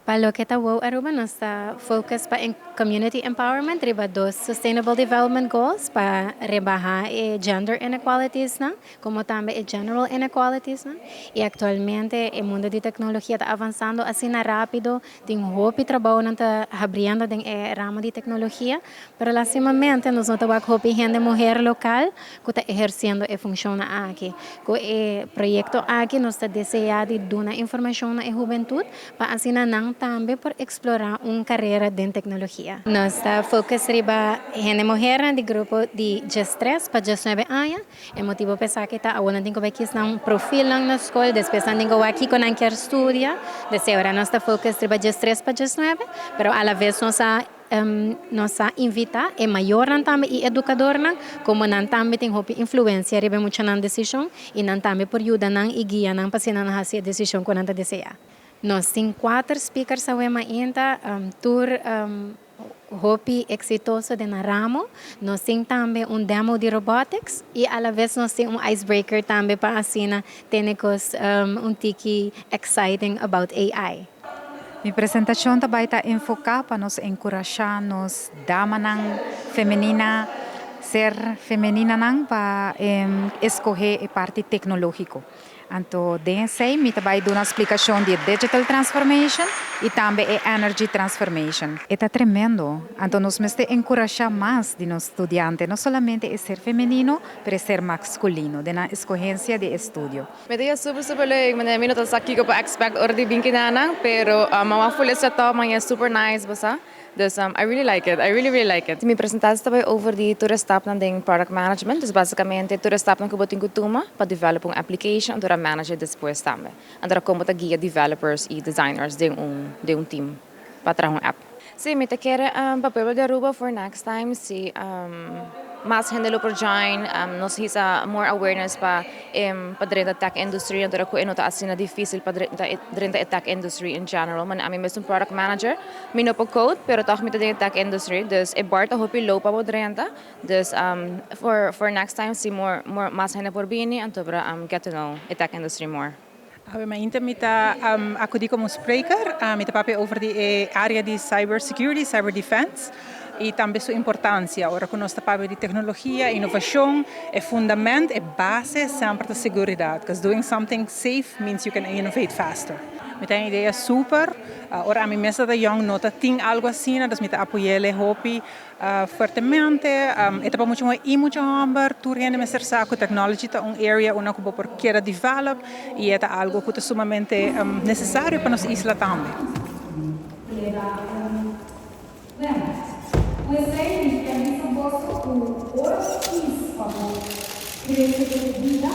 Pa loke ta WOW Aruba, nos ta focus pa community empowerment riba dos Sustainable Development Goals pa rebaha e gender inequalities nan, como tambe e general inequalities nan. Y actualmente e mundo di tecnologia ta avansando asina rapido, tin hopi trabou nan ta habriendo den e ramo di tecnologia, pero lastimamente nos no ta wak hopi hende muher local cu ta eherciendo e funcion aki. Cu e proyecto aki nos ta desea di duna informacion na e hubentud pa asina nan tambe por explora un carera den tecnologia. Nos ta focus riba hende muher di grupo di 13 pa 19 aña. E motibo p'esaki ta awor nan tin cu bay kies nan profil nan na scol, despues nan tin cu wak kico nan kier studia. Desde ora nos ta focus riba 13 pa 19, pero a la vez nos a invita e mayornan tambe y educadornan, como nan tambe tin hopi influencia riba mucha nan decision y nan tambe por yuda nan y guia nan pa nan haci e decision cu nan ta desea. Nos tin cuater speakers awe mainta, tur hopi exitoso den ramo. Nos tin tambe un demo di robotics y a la vez nos tin un icebreaker tambe pa asina tene cos un tiki exciting about AI. Mi presentacion tambe ta enfoca pa nos encurasha nos damanan femenina, ser femenina nan pa scoge e parti tecnologico. Anto, den esey, mi tambe ta duna un splicacion di digital transformation y tambe e energy transformation. E ta tremendo. Anto, nos mester encurasha mas di nos studiantenan, no solamente e ser femenino, mas ser masculino, den escogencia di estudio. Mi ta super super leuk. Mi no ta sa kico pa expect ora di bin akinan, pero m'a full set up, ma super nice, basta. Dus I really like it. I really, really like it. Mi presentatie tambe over di tur stapnan den product management. Dus basicamente tur stapnan cu bo tin cu tuma pa develop un application y manage despues tambe. Anto con ta guia developers y designers den un team pa traha un app. Si, mi ta kere pa pueblo di Aruba for next time si mas hende lo por join, nos hisa more awareness pa drenta tech industry, anto cu no ta asina dificil pa drenta tech industry in general. Man, ami mes un product manager, mi no por code, pero toch mi ta den tech industry, dus e bar ta hopi low pa bo drenta. Dus for next time si more mas hende por bini anto pa get to know the tech industry more. Awe mainta mi ta acudi como spreker, mi ta papia over di area di cyber security, cyber defense y tambe su importancia. Ora cu nos ta papia di tecnologia, innovacion, e fundamento, e base semper ta seguridad, because doing something safe means you can innovate faster. Mi tin idea super, ora ami mes ta young no tin algo asina, dus mi ta apoya hopi fuertemente. E ta pa mucha muher y mucha homber, tur hende mester sa cu technology ta un area unda cu bo por keda develop y e ta algo cu ta sumamente necesario pa nos isla tambe. Pues ei, mi ta bisa boso ku ora kies pa bo krese den bida.